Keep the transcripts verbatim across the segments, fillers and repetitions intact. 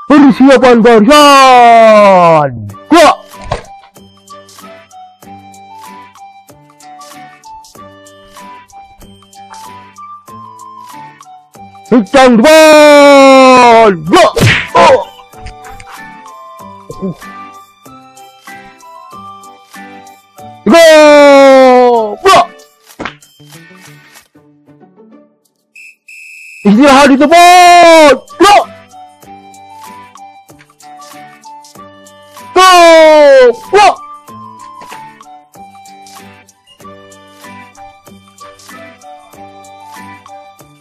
Persiapan barisan. Gerak. Kencang depan. Gerak. Oh. Go. Gerak. Istirahat di tempat. Gerak. Go. Gerak.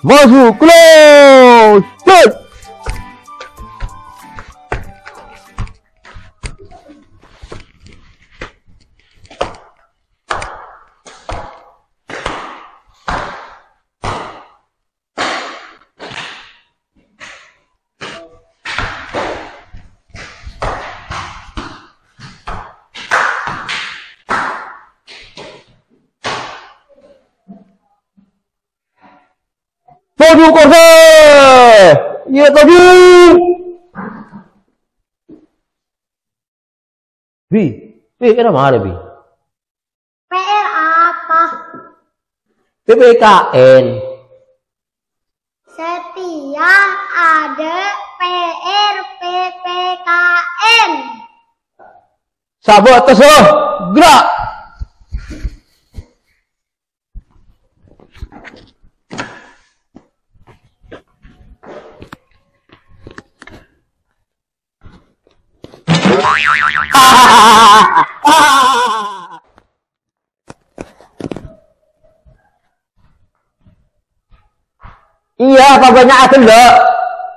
Masuk kelas. Set. Toju' korse! Iyâ, toju'! Bi, Bi, kèra marè, Bi? P R apa? P P K N. Setia ada P R P P K N. Sabâ' attas, oh. Gerak! Iyâ, apa bânnya' aghellâ'?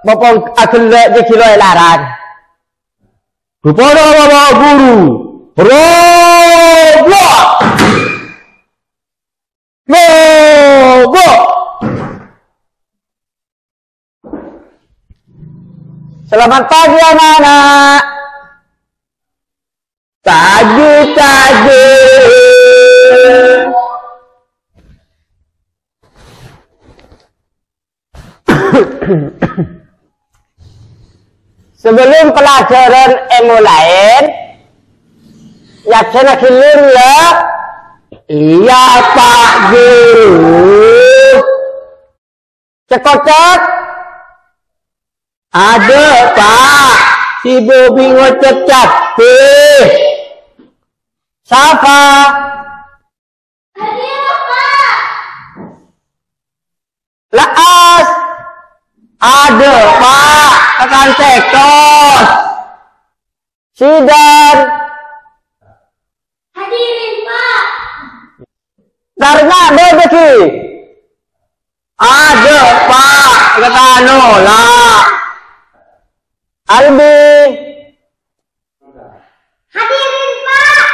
Bâpa' aghellâ' jâ' ghilo èlarang. Rupana bâpa' ghuru. Rowa! Mogok! Selamat pagi, anak-anak. Pagi, pagi. Sebelum pelajaran èmolaè, èabsènnaghi lèng, yâ. Iyâ, Pak Guru. Cèk-kocèk. Ada, Pak. Si Bobi ngocèt capè. Safa. Hadir, Pak. Laas. Ada, Pak. Tekan sekos. Sidan. Hadirin, Pak. Tarna bâdâ ghi. Ada, Pak. Ketano, la. Albi. Hadirin, Pak.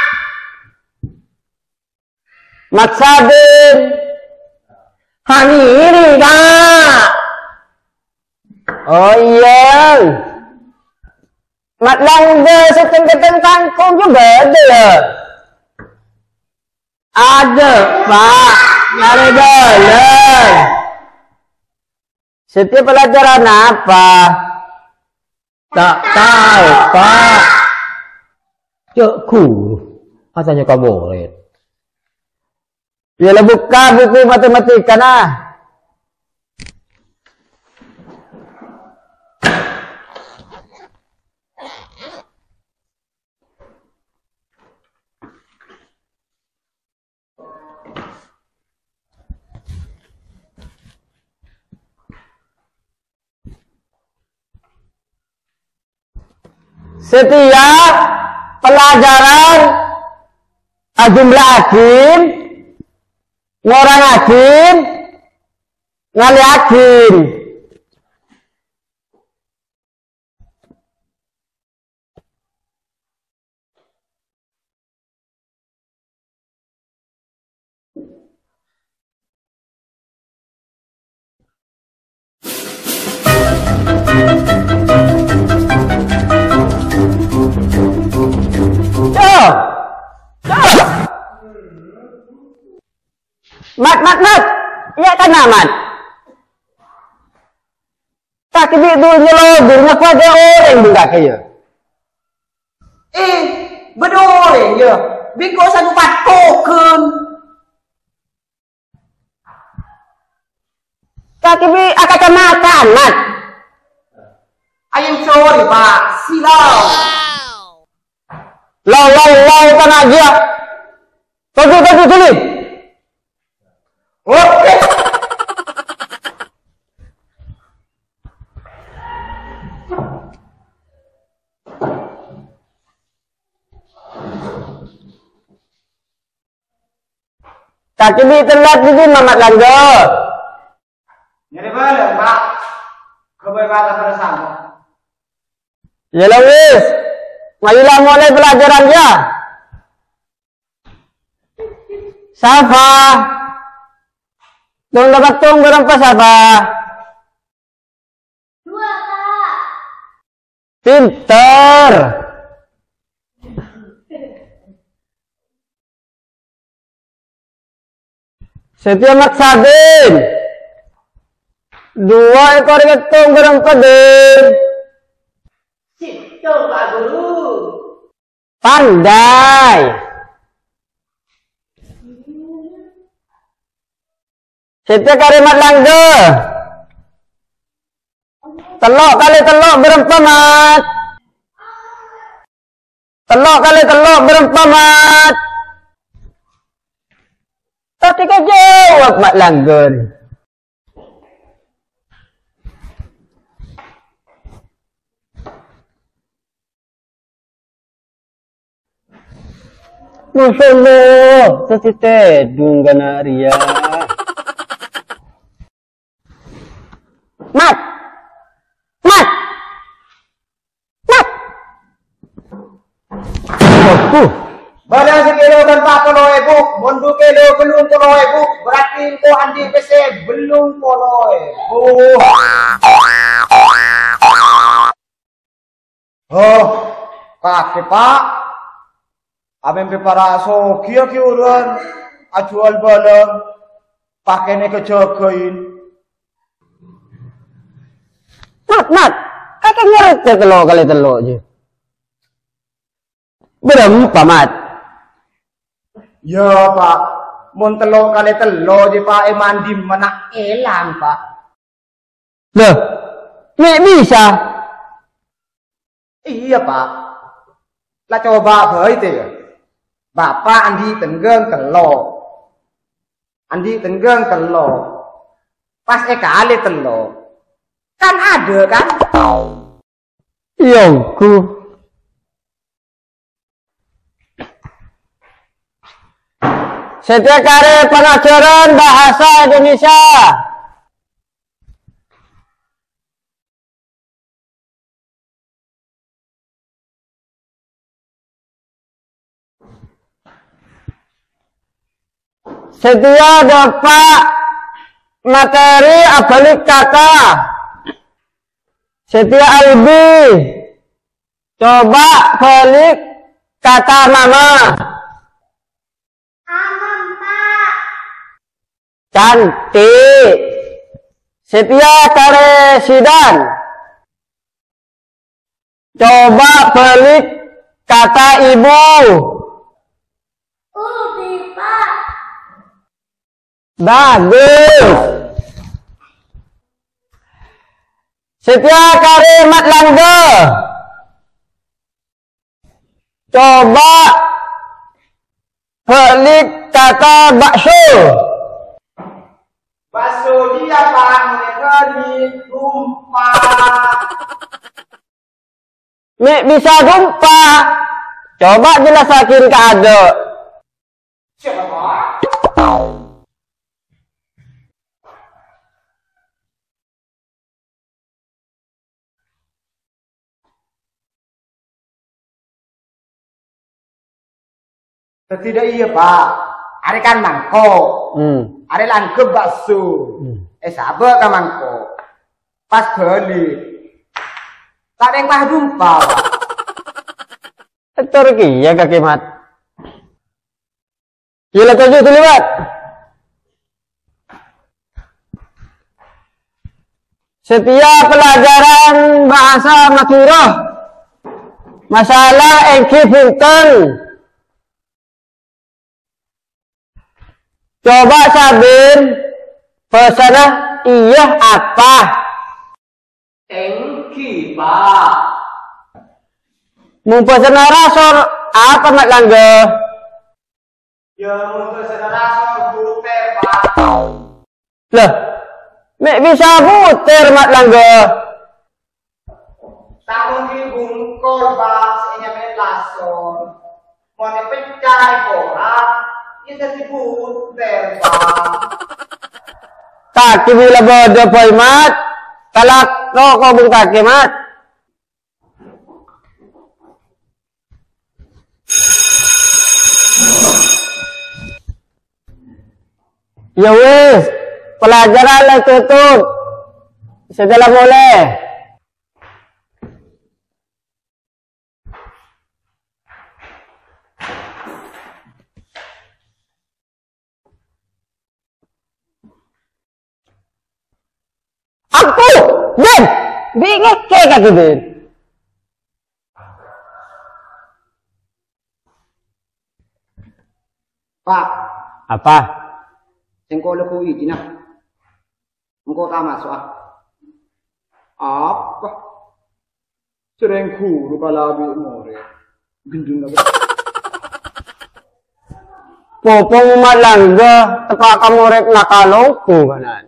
Mat Sabin. Haniri, Pak. Oh, iyâ. Mat Langga sè teng-keteng kangkong jâ bâdâ, yâ? Ada, Pak. Marè bâlâ. Setiap pelajaran apa? Tak tahu, Pak. Cok guru, katanya ke murid. Yâ la bukka' buku matematikana. Setiap pelajaran ajumla'aghi, ngorangaghi, ngalèyaghi. Cok! Cok! Mat, Mat, Mat! Iyâ kana, Mat? Kakè bi' dhunnya lobur, ngapa aja orèng bengkakè, yâ? Eh, bâdâ orèng, yâ? Bengko sanu pattogen. Kakè bi' akacamata, Mat. I am sorry, Pak. Silap. Lau, lau, lau, tanah aja. Tunggu, tunggu, sini. Oke. Kakè bi' tellat ghi, Mat Langgèr. Nyarè bâlâ, Pak. Ghâbây mata perasaan. Yâ la wis. Mayu la molaè pelajaran, yâ. Safa. Tong dapat tong bârâmpa, Safa? Dua, Pak. Pinter. Setia Mat Sadin. Dua ekor kèttong bârâmpa, Din? Sèttong, Pak Guru. Pandai. Sèttong karè Mat Langgèr. Tello' kalè tello' bârâmpa, Mat? Tello' kalè tello' bârâmpa, Mat? Tadi kajâwâb, Mat Langgèr. Masya Allah, sesi tèdung kana' rèya. Mat! Mat! Mat! Waduh. Bâdâ sè kilo ghân pa' polo èbu, mon du kilo bâllung polo èbu, berarti engko' andi' pèssè bâllung polo èbu. Hoh, kakè, Pak. Amèmpè para' soghi ghi' orèng ajhuwâl bâlâng, pakènè kajâgâin. Mat, Mat, kakè ngartè tello' kalè tello' jiyâ. Bârâmpa, Mat? Yâ, Pak. Mon tello' kalè tello' jiyâ, Pak, è mandi mennang èlang, Pak. Lho, mè' bisa? Iyâ, Pak. La coba bhâi tè, yâ. Bapa' andi' tèngghâng tello'. Andi' tèngghâng tello'. Pas èkalè tello'. Kan adâ', kan? Iyâ, ongghu. Sèttong karè pangajhârân bhâsa Indonesia. Sèttong dâpa' materi abhâlik kata. Sèttong Albi. Coba bhâlik kata mama. Amam, Pak. Cantik. Sèttong karè Zidan. Coba bhâlik kata ibu. Ubi, Pak. Bagus. Sèttong karè Mat Langgèr. Coba bhâlik kata bakso. Bakso dia, Pak, mereka di Dumpa. Mè' bisa dumpa? Coba jelasakin ka adâ'. Siapa, Pak? Dhâddhi dâ' iyâ, Pak. Arè kan mangko'. Hmm. Arè la angghep bakso. Hmm. Èsabâ' ka mangko'. Pas bâli'. Ta' nèng pas dumpa, Pak. Ètor kèya ka Kè Mat. Iyâ la toju' dâ' liwat. Setiap pelajaran bahasa Madura, masalah èngghi bhunten. Coba Sabin, bhâsana iyâ apa? Èngghi, Pak. Mon bhâsana Rasor, apa, Mat Langga? Yâ, mon bhâsana Rasor, butèr, Pak. Lah, mè' bisa butèr, Mat Langga? Tamun ghi' bungkol, Pak, sè ènyamaè lasor. Mon èpècca èkorak, iyâ dhâddhi butèr, Pak. Kakè bilâ bâdâ, Boy, Mat. Kalako kobung kakè, Mat. Ya wis, pelajaran la tutup. Sagala molè. Aku, Din, bi' ngèkè ka Din. Pak. Apa? Sèngko' lagghu' ijina. Engko' ta' maso'a. Apa? Sèrèng ghuru kala bi' morèd. Gendeng apa? Popo Mat Langga teppa' ka morèd nakal ongghu, kanan.